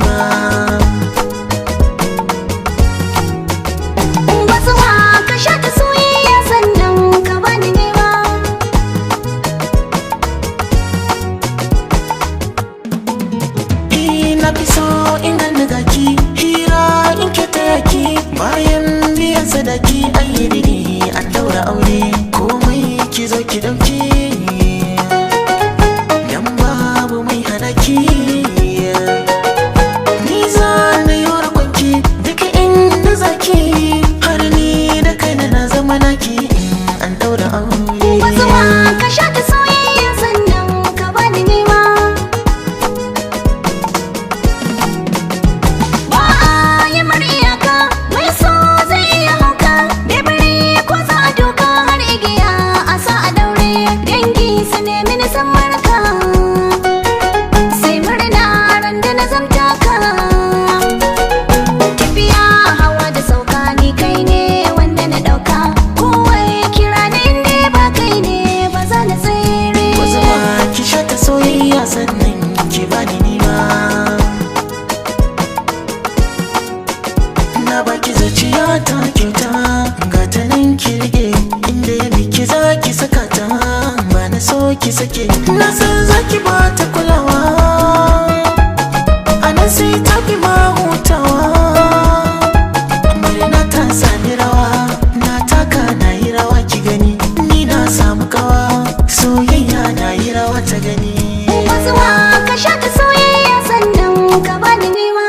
nima. Bazuwa ka sha ta soyayya sannan ka bani nema. Na fi so in ganni gaki, hira in ke taya ki, bayan biyan sadaki an yi rini an daura aure, komai ki zo ki dauki, dan babu mai hana ki. Ni za na yi rakonki duk inda zaki, har ni da kaina na zama naki in an daura aure. Bazuwa ka sha ta soyayya sannan ka bani nema. Ba a yi mar iyaka, mai so zai iya hauka, bebere ko za a doka har igiya a sa a daure, dangi su nemi nisan marka. Sai murna ran da na zamta ka. Tafiya hawa da sauka ni kai ne wanda na ɗauka, kowai kira ni inda ba kai ne ba za na tsere. Wazuma ki sha ta soyayya sannan ki bani nima. Na baki zuciya ta kyauta, ga ta nan ki rike, inda ya miki za ki saka ta, ba na so ki sake. Na san za ki ba ta kulawa, a nan sai ta fi ma hutawa. Murna ta sami rawa, na taka na yi rawa ki gani, ni na samu kawa, soyayya na yi rawa ta gani. Bazuwa ka sha ta soyayya sannan ka bani nema.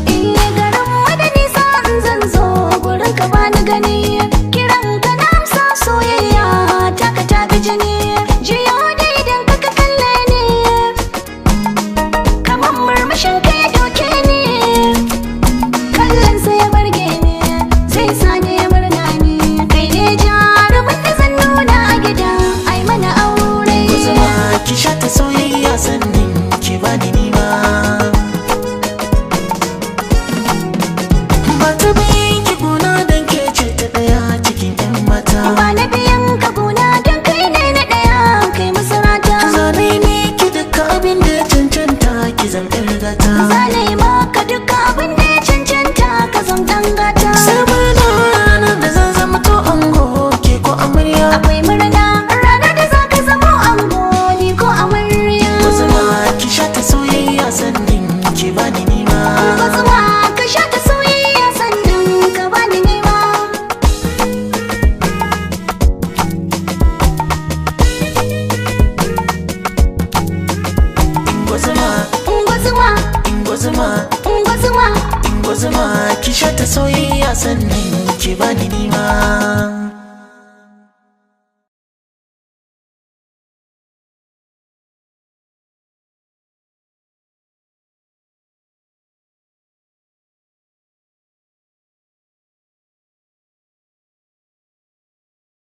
Eh garin mu da nisa in zan zo gurin ka bani gani, kiran ka na amsa soyayya taka ta bi jini, jiyo da idan ka ka kalle ni, kamar murmushin ka ya doke ni, kallon sa ya burge ni, zai sa ni murna ni, kai ne jarumin da zan nuna a gida ai mana aure. Zama ki sha ta soyayya sannan ki bani nima. Ba ta biyan ki gona dan ke ce ta daya cikin yan mata. Ba na biyan ka gona don kai ne na ɗaya kai masarata. Zane ne ki duka abin da ya cancanta ki zam yar gata. Zane maka duka abin da ya cancanta ka zam ɗan gata. Sai murna ranar da zan zama to ango ke ko amarya. Akwai murna ranar da za ka zamo ango ni ko amarya. Zama ki sha ta soyayya sannan ki bani nima. Bazuwa ka sha ta soyayya sannan ka bani nema. Ingozuma, Ungozuma, ingozuma, ungozuma. ingozuma ki sha ta soyayya sannan ki bani nima.